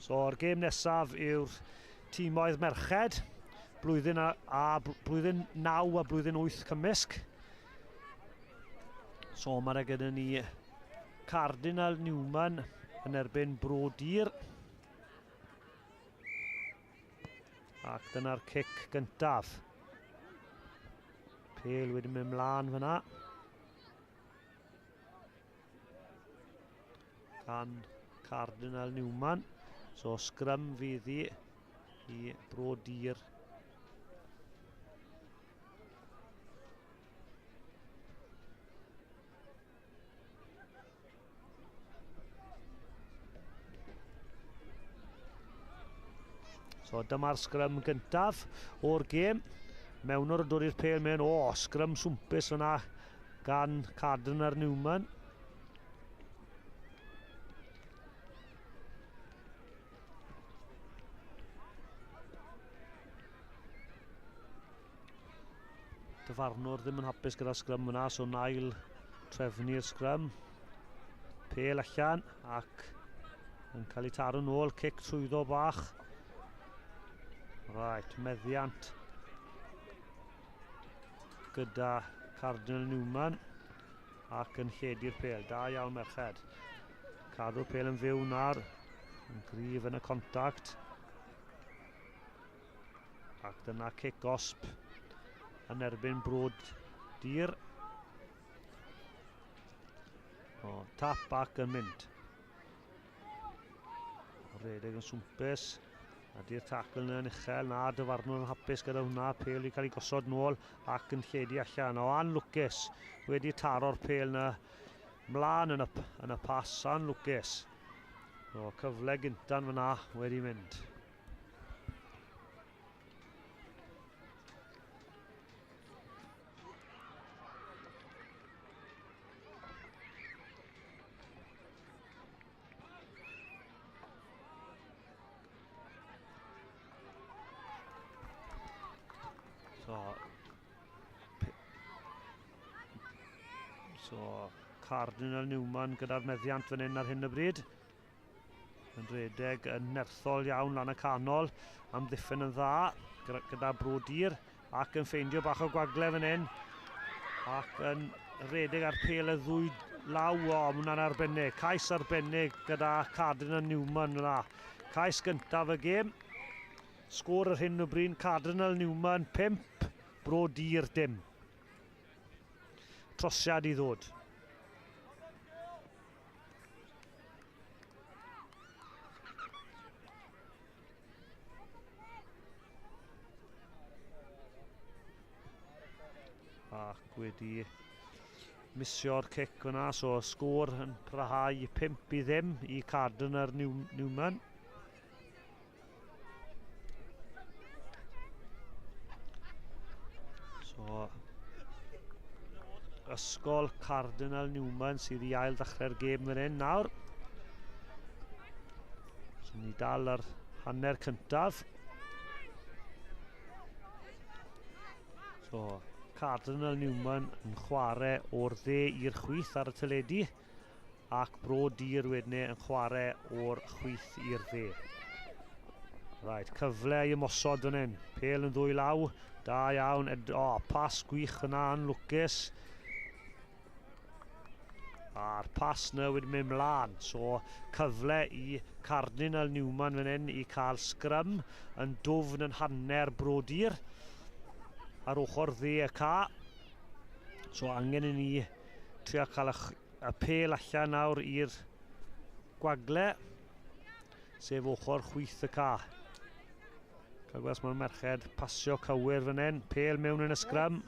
So'r gêm nesaf yw'r tîmoedd merched, blwyddyn, a, a blwyddyn 9 a blwyddyn 8 cymysg. So mae gyda ni Cardinal Newman yn erbyn Bro Dir. Ac dyna'r cic gyntaf. Pel wedi mynd mlaen fyna. Gan Cardinal Newman. So sgrym fydd hi i Bro Dir. So dyma'r sgrym gyntaf o'r gêm. Mewnwr yn dod i'r pel mewn. O, sgrym swmpus yna gan Cardiner Newman. Dyfarnwr ddim yn hapus gyda'r sgrym yna, so nail trefnu'r sgrym. Pel allan ac yn cael ei taro nôl, cic trwyddo bach. Right, meddiant gyda Cardinal Newman ac yn lledu'r pel. Da iawn merched. Cadw'r pel yn fyw nawr, yn gryf yn y contact. Ac dyna cic gosb yn erbyn brwd dir. O, tap ac yn mynd. Redeg yn swmpus. A di'r tacl yna yn uchel. Na, dyfarnwr yn hapus gyda hwnna. Pel wedi cael ei gosod nôl ac yn lledu allan. O, anlwcus wedi taro'r pel yna mlaen yn y, yn y pas. Anlwcus. O, cyfle gynta'n fyna wedi mynd. So, so Cardinal Newman gyda'r meddiant fan hyn ar hyn o bryd. Yn rhedeg yn nerthol iawn lan y canol, amddiffyn yn dda gyda Brodir ac yn ffeindio bach o gwagle fan hyn ac yn rhedeg ar pel y ddwy law, o, mae hwnna'n arbennig. Cais arbennig gyda Cardinal Newman yna. Cais gyntaf y gêm. Sgôr yr hyn o bryd, Cardinal Newman 5, Brodir dim. Trosiad i ddod. Ac wedi misio'r cic fyna, so sgôr yn parhau 5 i ddim i Cardiner Newman. So, Ysgol Cardinal Newman sydd i ail ddechrau'r gêm fan hyn nawr. So ni dal ar hanner cyntaf. So, Cardinal Newman yn chwarae o'r dde i'r chwith ar y teledu. Ac Bro Dir wedyn yn chwarae o'r chwith i'r dde. Right, cyfle i ymosod fan hyn. Pel yn ddwy law. Da iawn. Ed o, oh, pas gwych yna yn lwcus. A'r pas na wedi mynd mlaen. So, cyfle i Cardinal Newman fan hyn i cael sgrym yn dwfn yn hanner Bro Dir. Ar ochr dde y ca. So, angen i ni trio cael y, y pel allan nawr i'r gwagle, sef ochr chwith y ca. Cael gweld mae'r merched pasio cywir fan hyn, pel mewn yn y sgrym.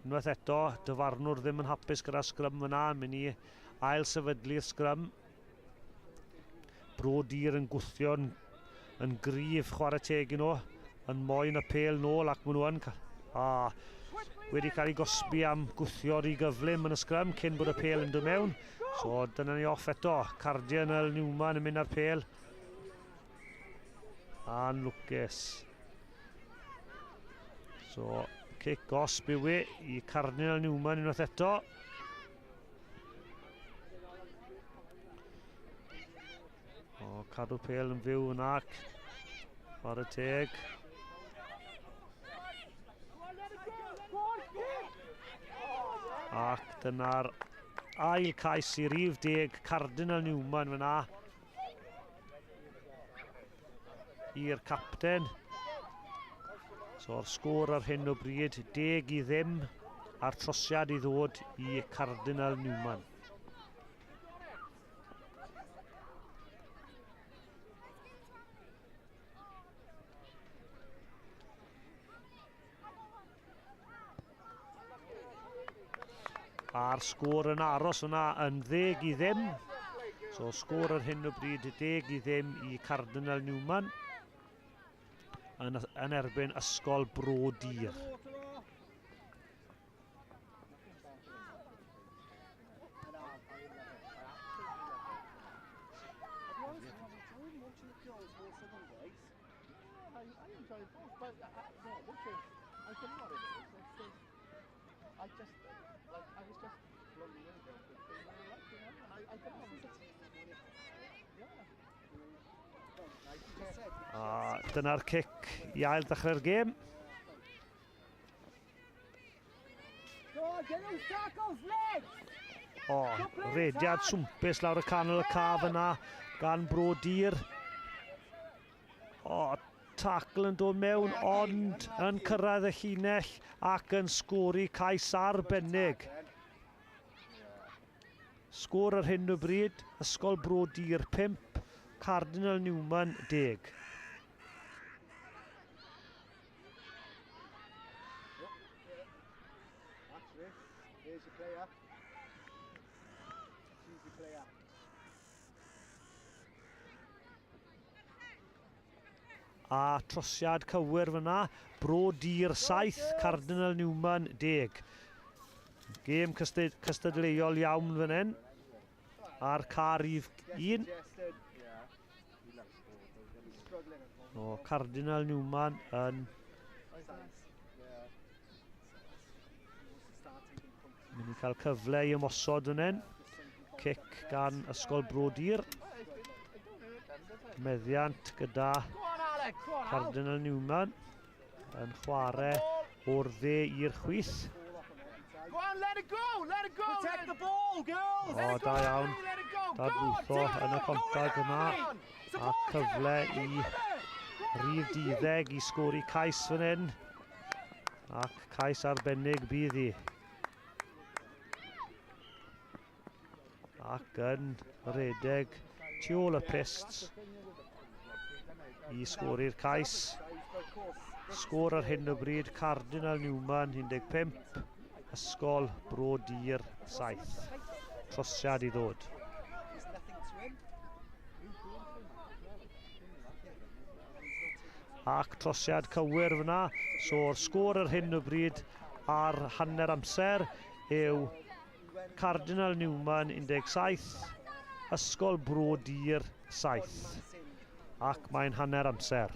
Unwaith eto, dyfarnwr ddim yn hapus gyda sgrym fyna, mynd i ail sefydlu'r sgrym. Bro Dir yn gwthio'n yn gryf chwarae teg i nhw, yn moyn y pel nôl ac maen nhw yn a, wedi cael ei gosbi am gwthio rhy gyflym yn y sgrym cyn bod y pel yn dod mewn. So dyna ni off eto. Cardinal Newman yn mynd ar pel. Anlwcus. So, cic gosb yw e i Cardinal Newman unwaith eto. Cadw pêl yn fyw yna. Chwarae teg. Ac dyna'r ail cais i rif 10, Cardinal Newman fyna. I'r capten. So'r sgôr ar hyn o bryd, 10-0, a'r trosiad i ddod i Cardinal Newman. A'r sgôr yn aros yna yn 10-0. So sgôr ar hyn o bryd 10-0 i Cardinal Newman yn erbyn Ysgol Bro Dur. A dyna'r cic i ail ddechrau'r gêm. O, rediad swmpus lawr y canol y caf yna gan Bro Dur. O, tacl yn dod mewn, ond yn cyrraedd y llinell ac yn sgori cais arbennig. Sgôr ar hyn o bryd, Ysgol Bro Dur 5, Cardinal Newman 10. A trosiad cywir fyna, Bro Dur 7, Cardinal Newman 10. Gêm cystadleuol iawn fan hyn. A'r car rif 1. O, Cardinal Newman yn mynd i cael cyfle i ymosod fan hyn. Cic gan Ysgol Bro Dur. Meddiant gyda Cardinal Newman yn chwarae o'r dde i'r chwith. O, da iawn. Dadlwytho yn y contag yna. A cyfle i rif 12 i sgori cais fan hyn. Ac cais arbennig bydd hi. Ac yn rhedeg tu ôl y pysts i sgori'r cais. Sgôr ar hyn o bryd, Cardinal Newman 15, Ysgol Bro Dur 7. Trosiad i ddod. Ac trosiad cywir fyna. So'r sgôr ar hyn o bryd ar hanner amser yw Cardinal Newman 17, Ysgol Bro Dur 7. Ac mae'n hanner amser.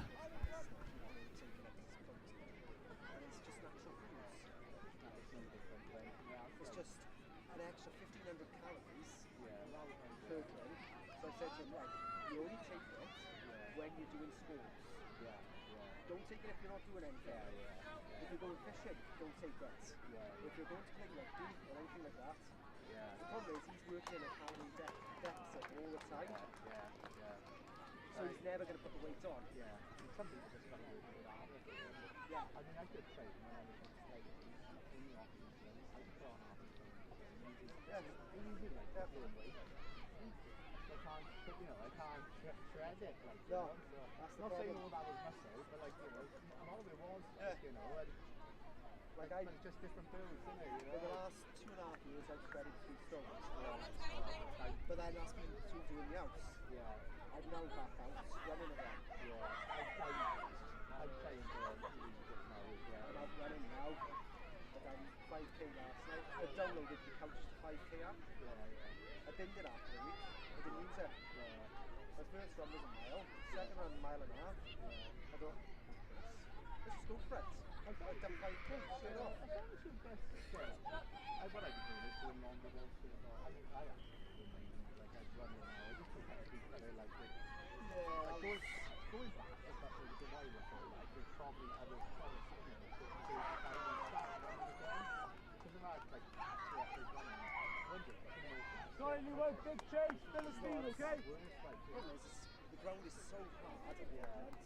Sorry, Leroy, big change, Philistine, okay? The ground is so hard at the moment.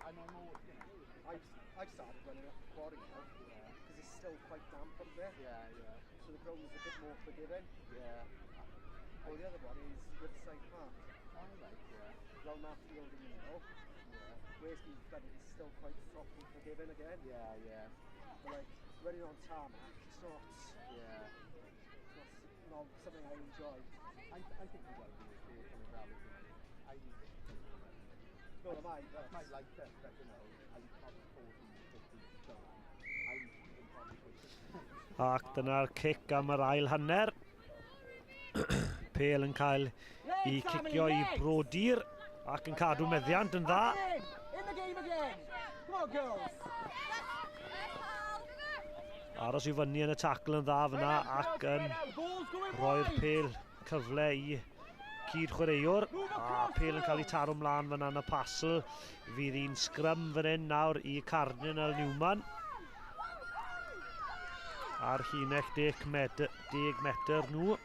I know, I've started running up the quarry now, because it's still quite damp up there. Yeah, yeah. So the ground is a bit more forgiving. Yeah. Or the other one is Riverside Park. Oh, right, yeah. Round that field in the middle. Yeah. Where it's been flooded, it's still quite soft and forgiving again. Yeah, yeah. But like, running on tarmac, it's not... Yeah. It's not something I enjoy. I think you've got to be a careful as well, isn't it? I need to. No, am I? That's my life test, but you know, I'm probably 14, 15 stone. I'm probably 15. Ac dyna'r cic am yr ail hanner. Pêl yn cael ei cicio i Brodir ac yn cadw meddiant yn dda. In the game again. Come on, girls. Aros i fyny yn y tacl yn dda fyna ac yn rhoi'r pêl cyfle i cyd chwaraewr. A pêl yn cael ei taro mlaen fyna yn y pasl. Fydd un sgrym fan hyn nawr i Cardinal Newman. Ar llinell 10 metr nhw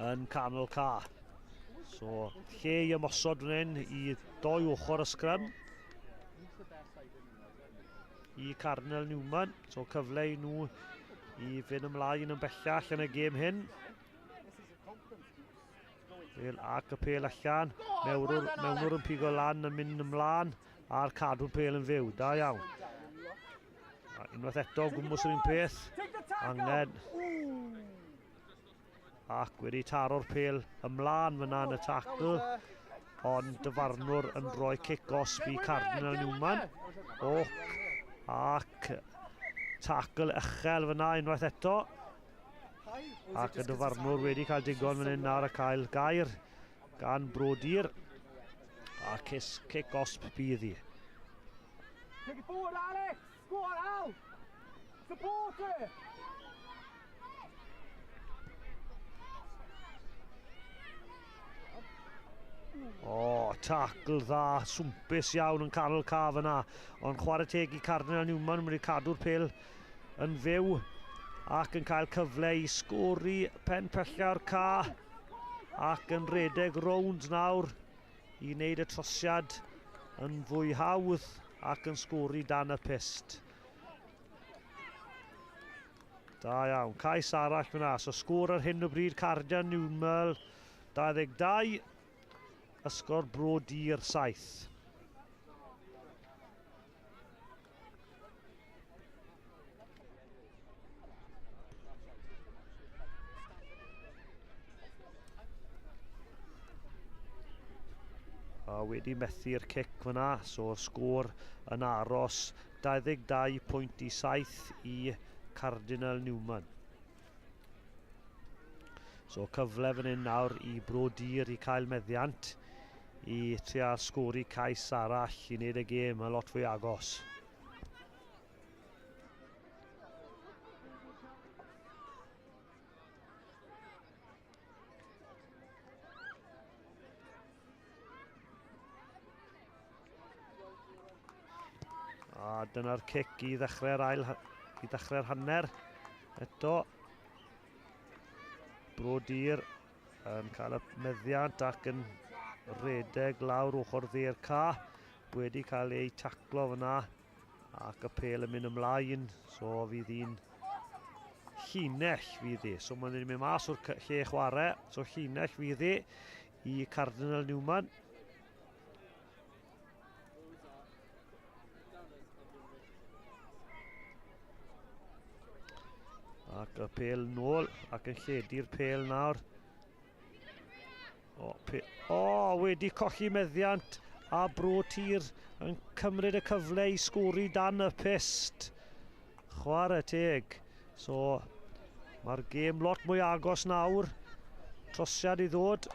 yn canol ca. So, lle i ymosod fan hyn i doi ochr y sgrym i Cardinal Newman. So, cyfle i nhw i fynd ymlaen yn bellach yn y gêm hyn. Pêl ac y pêl allan. Mewnwr yn pigo lan yn mynd ymlaen a'r cadw'r pêl yn fyw. Da iawn. A unwaith eto, gwmws yr un peth. Angen. Ac wedi taro'r pêl ymlaen fyna yn y tacl. Ond dyfarnwr yn rhoi cic-osb i Cardinal Newman. O, ac tacl uchel fyna unwaith eto. Ac y dyfarnwr wedi cael digon fan hyn ar y cael gair gan Brodir. A cic-osb bydd hi. Take it forward, Alex! Go on, Al! Support it! O, tacl dda, swmpus iawn yn canol ca fyna. Ond chwarae teg i Cardinal Newman wedi cadw'r pêl yn fyw ac yn cael cyfle i sgori pen pella'r ca ac yn redeg rownd nawr i wneud y trosiad yn fwy hawdd ac yn sgori dan y pyst. Da iawn, cais arall fyna. So sgôr ar hyn o bryd Cardinal Newman 22, Ysgol Brodir 7. A wedi methu'r cic fyna, so sgôr yn aros 22.7 i Cardinal Newman. So cyfle fan hyn nawr i Brodir i cael meddiant i trio sgori cais arall i wneud y gêm yn lot fwy agos. A dyna'r cic i ddechrau'r ail, i ddechrau'r hanner. Eto, Brodir yn cael y meddiant ac yn redeg lawr ochr dde'r ca. Wedi cael ei taclo fyna ac y pêl yn mynd ymlaen. So fydd un llinell fydd hi. So mae'n mynd mas o'r lle chwarae. So llinell fydd hi i Cardinal Newman. Ac y pêl nôl ac yn lledu'r pêl nawr. O, wedi colli meddiant a Brotir yn cymryd y cyfle i sgori dan y pyst. Chwarae teg. So, mae'r gêm lot mwy agos nawr. Trosiad i ddod.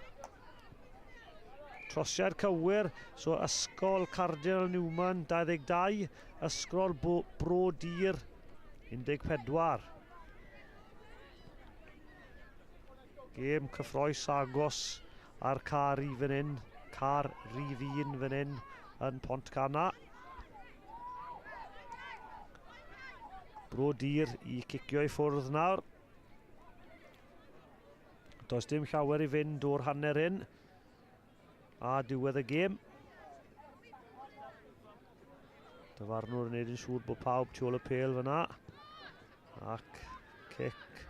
Trosiad cywir. So, Ysgol Cardinal Newman 22, Ysgol Brodir 14. Gêm cyffroes agos a'r car i fan hyn, car rif 1 fan hyn yn Pontcanna. Bro Dir i cicio i ffwrdd nawr. Does dim llawer i fynd o'r hanner hyn a diwedd y gêm. Dyfarnwr yn neud yn siŵr bod pawb tu ôl y pêl fyna. Ac cic.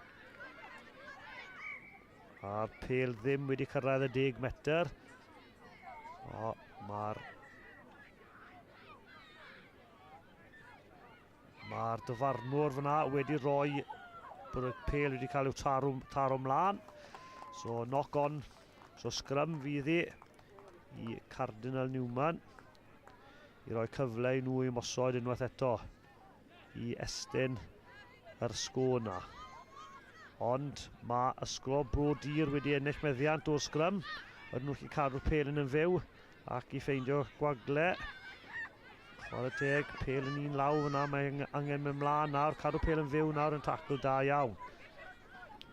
A'r pêl ddim wedi cyrraedd y 10 metr. O, mae'r Mae'r dyfarnwr fyna wedi rhoi bod y pêl wedi cael ei taro, taro mlaen. So knock on. So scrum fydd hi i Cardinal Newman i roi cyfle i nhw i ymosod unwaith eto i estyn yr sgôr na. Ond mae Ysgol Bro Dir wedi ennill meddiant o'r sgrym. Ydyn nhw'n gallu cadw'r pêl yn fyw ac i ffeindio gwagle. Chwarae teg, pêl yn un law fyna, mae angen mynd mlaen nawr, cadw pêl yn fyw nawr yn tacl da iawn.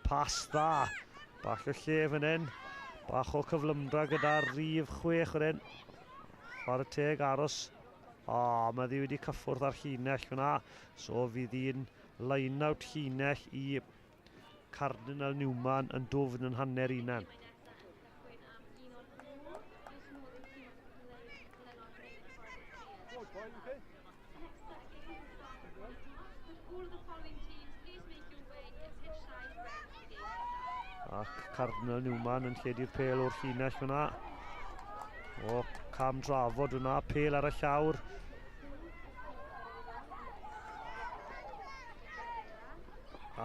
Pas dda, bach o lle fan hyn, bach o cyflymdra gyda'r rif 6 fan hyn. Chwarae teg, aros. O, oh, mae ddi wedi cyffwrdd ar llinell fyna, so fydd hi'n line-out llinell i Cardinal Newman yn dwfn yn hanner unan. Ac Cardinal Newman yn lledu'r pêl o'r llinell fyna. O, cam drafod fyna, pêl ar y llawr.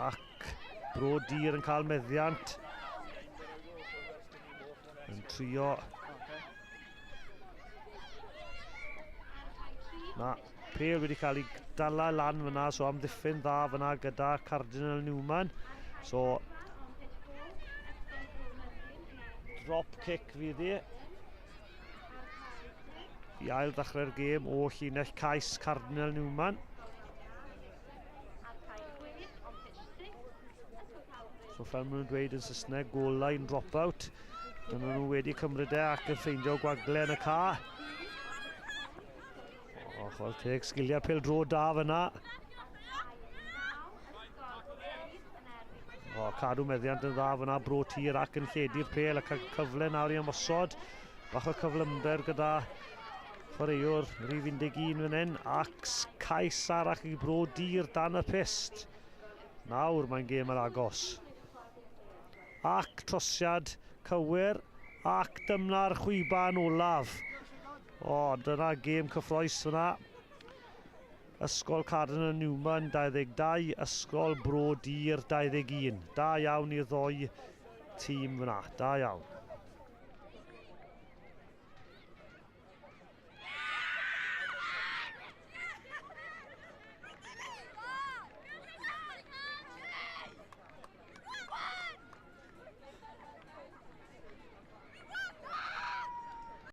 Ac Bro Dir yn cael meddiant. Yn trio. Na, pêl wedi cael ei dala lan fyna, so amddiffyn dda fyna gyda Cardinal Newman. So, drop kick fydd hi. I ail ddechrau'r gêm o llinell cais Cardinal Newman. So fel maen nhw'n dweud yn Saesneg, goal line dropout. Dyna nhw wedi cymryd e ac yn ffeindio gwagle yn y ca. O, chwarae teg, sgiliau pêl dro da fyna. O, cadw meddiant yn dda fyna, bro tir ac yn lledu'r pêl ac cyfle nawr i ymosod. Bach o cyflymder gyda chwaraewr rhif 11 fan hyn ac cais arall i bro dir dan y pyst. Nawr mae'n gêm yr agos. Ac trosiad cywir ac dyma'r chwiban olaf. O, dyna gêm cyffroes fyna. Ysgol Cardinal Newman 22, Ysgol Bro Dir 21. Da iawn i'r ddoi tîm fyna, da iawn.